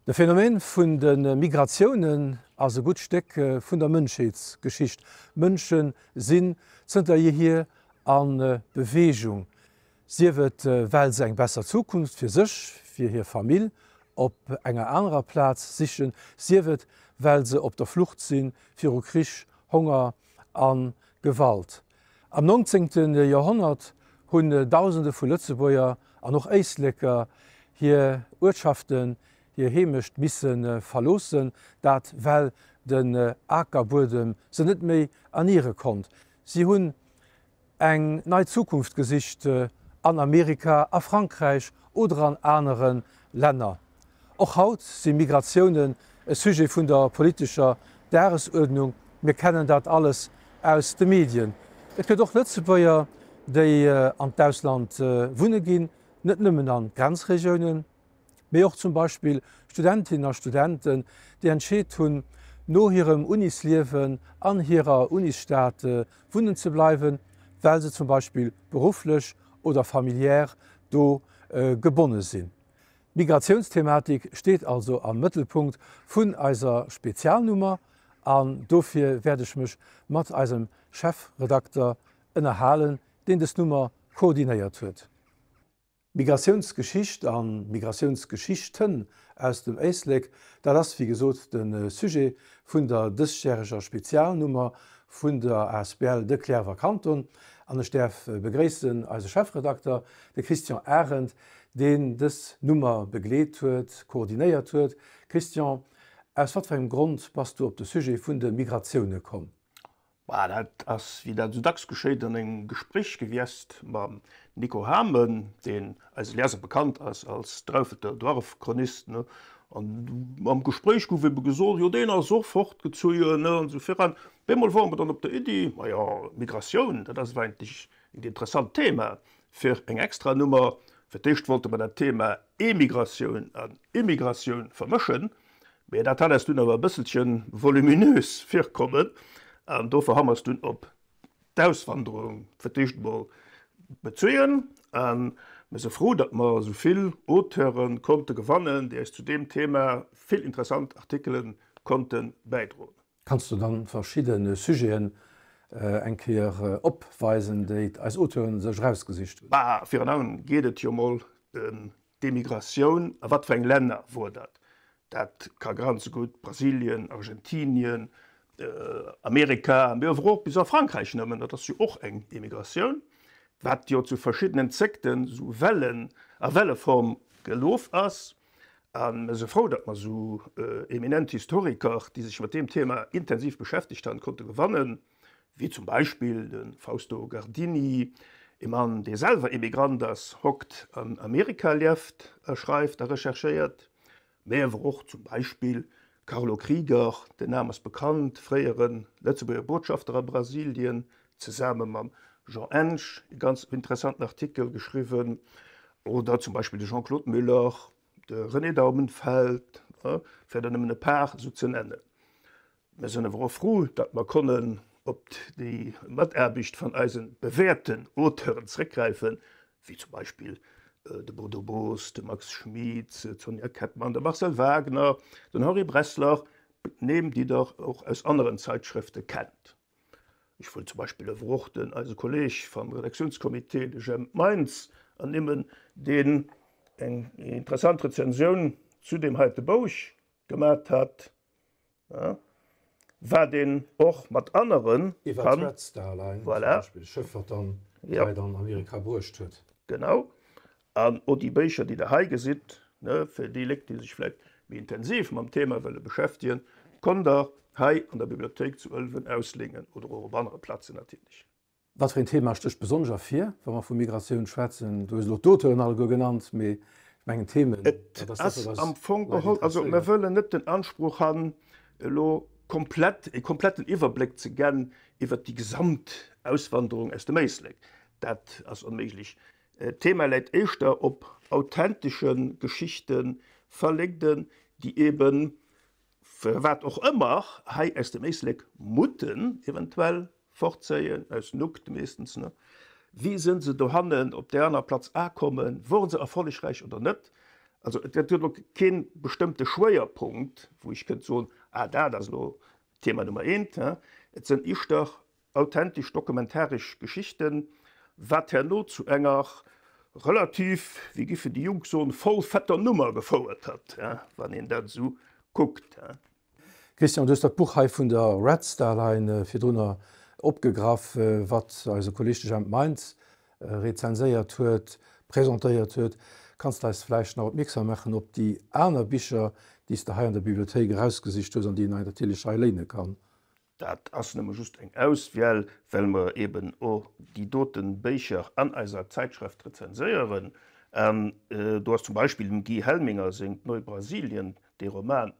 De Phänomen vun de Migratiounen ass e gutt Stéck vun der Mënschheetsgeschicht. Mënsche sinn zënter jeehier a Beweegung, sief et well se eng besser Zukunft fir sech, fir hir Famill op enger anerer Plaz sichen, sief et well se op der Flucht si viru Krich, Honger a Gewalt. Am 19. Joerhonnert hunn Dausende vu Lëtzebuerger an och Éisleker hir Uertschaften, hir Heemecht misse verloossen, dat well den Akerbuedem se net méi erniere konnt. Si hunn eng nei Zukunft gesicht an Amerika, a Frankräich oder an anere Länner. Och haut si Migratiounen e Sujet vun der politescher Dagesuerdnung. Mir kennen dat alles aus de Medien. Et gëtt och Lëtzebuerger, déi an d'Ausland wunne ginn, net nëmmen an d'Grenzregiounen, mee och zum Beispill Studentinnen a Studenten, déi entscheet hunn, no hirem Unisliewen an hirer Unisstad wunnen ze bleiwen, well se zum Beispill berufflech oder familiär do gebonne sinn. D'Migratiounsthematik steet also am Mëttelpunkt vun eiser Spezialnummer an dofir wäert ech mech mat eisem Chefredakter ënnerhalen, deen des Nummer koordinéiert huet. Migratiounsgeschicht a Migratiounsgeschichten aus dem Éislek, dat ass wéi gesot de Sujet vun der dësjäreger Spezialnummer vun der asbl De Cliärrwer Kanton. An ech däerf begréissen eise Chefredakter, de Christian Arendt, deen dës Nummer begleet huet, koordinéiert huet. Christian, aus wat fir engem Grond bass du op de Sujet vun de Migratioune komm? Bah, dat ass, wéi dat esou dacks geschéit, an engem Gespréich gewiesst mam Nico Hamen, deen eise Lieser bekannt ass als Draufelter Duarrefchronist, ne. An am Gespréich gouf ebe gesot, jo deen ass och fortgezuien, ne, an esou viran. Op eemol wore mer dann op der Iddi, majo, Migratioun, dat ass awer eigentlech en interessant Thema fir eng extra Nummer. Fir d'éischt wollte mer dat Thema Emigratioun an Immigratioun vermëschen, Mee dat hat eis dunn awer e bësselche voluminös virkommen an dofir ha mer eis dunn op d'Auswanderung fir d'éischt emol bezéien. A mir si frou, datt mer esou vill Auteure konnte gewannen, déi eis zu deem Thema vill interessant Artikele konnte bäidroen. Kanns du dann verschidde Sujeten eng Kéier opweisen, déi eis Auteuren sech erausgesicht hunn? Bah, virun allem geet et jo mol ëm d'Emigratioun. A wat fir eng Länner wor dat? Dat ka ganz gutt Brasilien, Argentinien, Amerika, mee awer och bis a Frankräich nëmmen, dat ass jo och eng Emigratioun, wat jo zu verschiddenen Zéckten esou Wellen a Welleform geloof ass. A mir si frou, datt mer esou eminent Historiker, déi sech mat deem Thema intensiv beschäftegt han, konnte gewannen, wéi zum Beispill de Fausto Gardini, e Mann, dee selwer Emigrant ass, hokt an Amerika lieft a schreift a recherchéiert, mä awer och zum Beispill Carlo Krieger, den Nam ass bekannt, fréiere Lëtzebuerger Botschafter a Brasilien, zesame mam Jean Ensch e ganz interessanten Artikel geschriwwen, oder zum Beispill de Jean-Claude Muller, de René Daubenfeld, fir der nëmmen e par esou ze nennen. Mir sinn awer och frou, datt mer konnen op déi Mataarbecht van eise bewährten Auteuren zréckgräifen, wéi zum Beispill de Bodo Boos, de Max Schmid, d'Sonja Kettmann, de Marcel Wagner, den Henri Bressler, Nimm, déi Der och aus aneren Zeitschrëfte kennt. Ech wëll zum Beispill awer och den eise Kolleg vam Redaktiounscomité, de Jemp Meintz, ernimmen, deen eng interessant Rezensioun zu deem heite Bouch gemat hat, wat een och mat anere Iwwer kann. d'Red Star Line zum Voilà. Beispill, Schëff, wat dann d'Leit an Amerika bruecht huet. Genau. An och déi Béicher, déi Der hei gesitt, ne, fir déi Léck, déi sech vläicht méi intensiv mam Thema wëlle beschäftegen, konnt Der hei an der Bibliothéik zu Ëlwen ausléngen oder och op anere Plazen natierlech. Wat fir een Thema stécht besonnesch ervir, wa mer vu Migratioun schwätzen? Du hues elo d'Auteuren alleguer genannt, mee ech mengen d'Themen, Et dat ass dat, ass wat eis am Fong Leit geholl, also mir interesséiert. wëllen net den Anspruch han, elo komplett, e kompletten Iwwerbléck ze genn iwwert déi gesamt Auswanderung aus dem Éislek. Dat ass onméiglech. D'Thema läit éischter op authentesche Geschichte verléckten, déi eben, firwat och ëmmer, hei aus dem Éislek mutten eventuell fortzéien, aus Nukt meeschtens, ne? Wéi sinn se dohannen op där aner Platz akommen, woren se erfollegräich oder net? Also et gëtt elo kee bestëmmte Schwéierpunkt, wou ech kënnt soen, ah dat ass elo Thema Nummer eent. Et sënn ischter authentesch dokumentaresch Geschichten, wat herno zu enger relativ, wéi giffen déi Jonk soen, voll fetter Nummer gefouert hat, wann een dat esou kuckt. Christian, du hues dat Buch hei vun der Red Star Line virdrunner opgegraff, wat eise Kolleg de Jemp Meintz rezenséiert huet, presentéiert huet. Kanns de eis vläicht nach opmierksam maachen op déi aner Bicher, déi s de hei an der Bibliothéik erausgesicht hues an déi een hei natierlech hei léine kann? Dat ass nëmme just eng Auswiel, well mer eben och déi dote Béicher an eiser Zäitschreft rezenséieren. An do ass zum Beispill dem Guy Helminger seng Neu-Brasilien, dee Roman,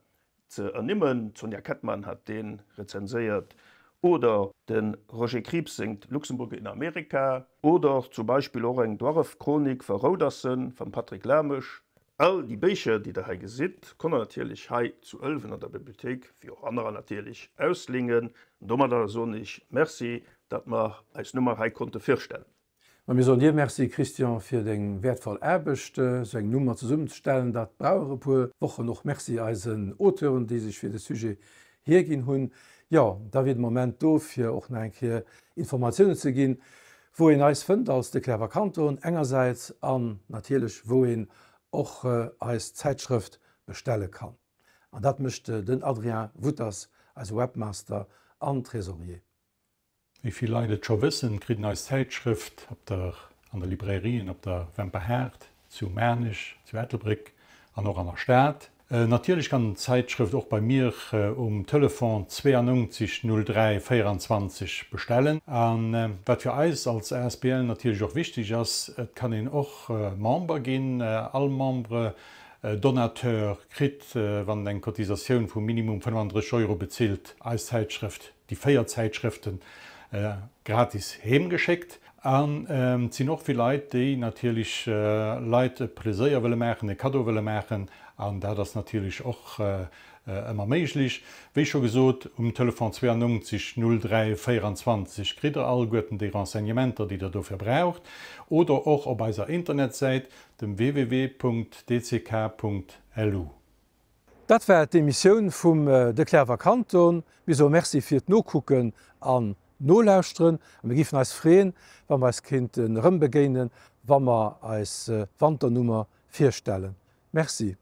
ze ernimmen, d'Sonja Kettmann hat dee rezenséiert, oder de Roger Krieps sengt Luxemburger in Amerika, oder zum Beispill och eng Duarref-Chronik va Roudersen vam Patrick Lamesch. All déi Béicher, déi der hei gesitt, konnt der natierlech hei zu Ëlwen an der Bibliothéik, wéi och anerer natierlech, ausléngen. Domadder soen ech Merci, datt mer eis Nummer hei konnte virstellen. Ma mir soen dir Merci, Christian, fir deng wäertvoll Aarbecht, esou eng Nummer zesummenzestellen. Dat brauch e puer Wochen. Och Merci eisen Auteuren, déi sech fir de Sujet hierginn hunn. Jo, da wier de Moment do, fir och nach eng Kéier Informatiounen ze ginn, wou een eis fënnt als De Klärfer Kanton engersäits an natierlech wou een och eis Zäitschrëft bestelle kann. An dat mécht den Adrien Wutters, eise Webmaster an Trésorier. Wéi vill Leit et scho wëssen, kritt een eis Zäitschrëft op der an der Librairien op der Wemperhaart, zu Maarnech, zu Ettelbréck an och an der Stad. Natierlech kann een d'Zäitschrëft och bei mir um Telefon 92 03 24 bestellen. A wat fir eis als asbl natierlech och wichteg ass, et kann een och Member ginn. All Membre Donateur kritt, wann en eng Cotisatioun vu minimum 35 Euro bezilt, eis Zäitschrëft. déi 4 Zäitschrëften gratis heem geschéckt. An et sinn och vill Leit, déi natierlech Leit e Pleséier wëlle maachen, e Kaddo wëlle maachen, an dat ass natierlech och ëmmer méiglech. Wéi scho gesot, um Telefon 92 03 24 kritt der alleguerten déi Renseignementer, déi der dofir braucht, oder och op eiser Internetsäit, dem www.dck.lu. Dat war d'Emissioun vum De Clerwer Kanton. Mir soe Merci fir d'Nokucken an Nolauschteren a mir géifen eis freeën, wa mer eis kéinten erëmbegéinen, wa mer eis Wanternummer virstellen. Merci.